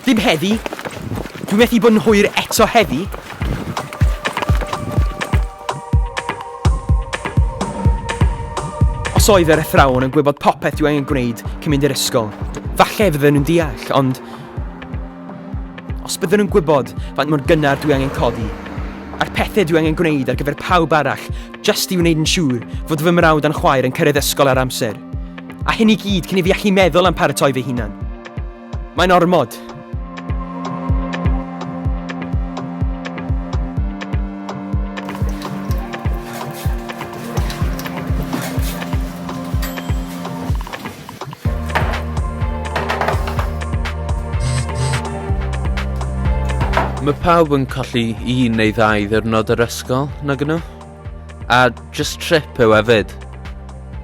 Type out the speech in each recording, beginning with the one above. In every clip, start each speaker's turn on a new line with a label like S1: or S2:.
S1: Ddim heddi! Dwi methu bod yn hwyr eto heddi! Os oedd yr athrawon yn gwybod popeth dwi angen gwneud cyn mynd i'r ysgol, falle fydden nhw'n deall, ond os bydden nhw'n gwybod faint mor gynnar dwi angen codi, a'r pethau dwi angen gwneud ar gyfer pawb arall, jyst i wneud yn siŵr fod fy mrawd a'n chwaer yn cyrraedd ysgol ar amser. A hyn i gyd cyn i fi allu meddwl am paratoi fy hunan. Mae'n ormod.
S2: Mae pawb yn colli un neu ddau ddiwrnod yr ysgol, nag nhw? A just trip yw hefyd.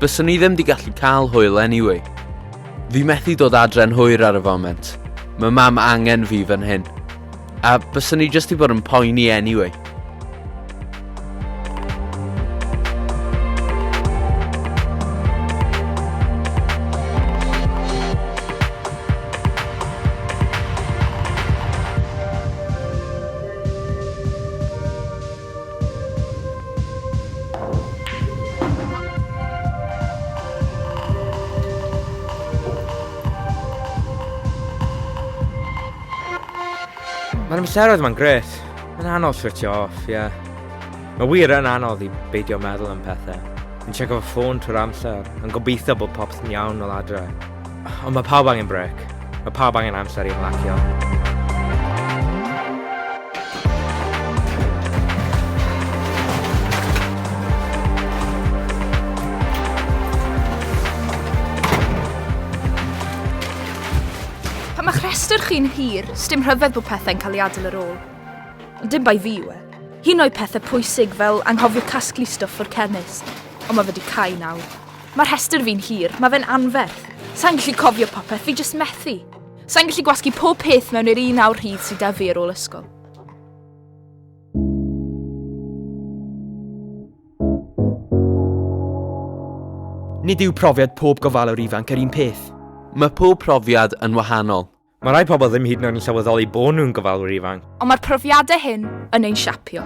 S2: Byswn ni ddim di gallu cael hwyl anyway. Fi methu dod adre'n hwyr ar y foment. Mae mam angen fi fan hyn. A byswn ni jyst i bod yn poeni anyway.
S3: Mae'r amseroedd ma'n gret. Mae'n anodd switio off, ie. Yeah. Mae wir yn anodd i beidio meddwl am pethau. Yn checo fy ffôn trwy'r amser, yn gobeithio bod popeth yn iawn nôl adre. Ond mae pawb angen brec. Mae pawb angen amser i ymlacio.
S4: Pan mae'ch rhestr chi'n hir, sdim rhyfedd bod pethau'n cael ei adael ar ôl. Ond dim bai fi yw e. Hyn oed pethau pwysig fel anghofio casglu stwff o'r cenist. Ond mae fe wedi cau nawr. Mae rhestr fi'n hir, mae fe'n anferth. Sa'n gallu cofio popeth, fi jyst methu. Sa'n gallu gwasgu pob peth mewn i'r un awr rhydd sydd 'da fi ar ôl ysgol.
S1: Nid yw profiad pob gofalwr ifanc yr un peth.
S2: Mae pob profiad yn wahanol.
S3: Mae rhai pobl ddim hyd yn oed yn sylweddoli bod nhw'n gofalwyr ifanc.
S4: Ond mae'r profiadau hyn yn ein siapio.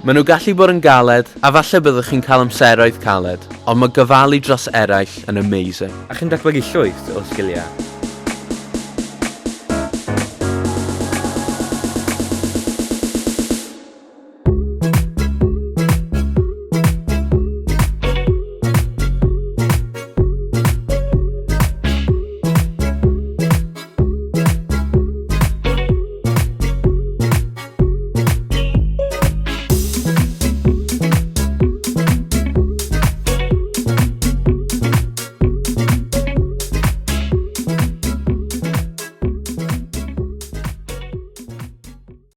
S2: Maen nhw gallu bod yn galed, a falle byddwch chi'n cael amseroedd caled, ond mae gofalu dros eraill yn amazing.
S3: A chi'n datblygu llwyth o sgiliau.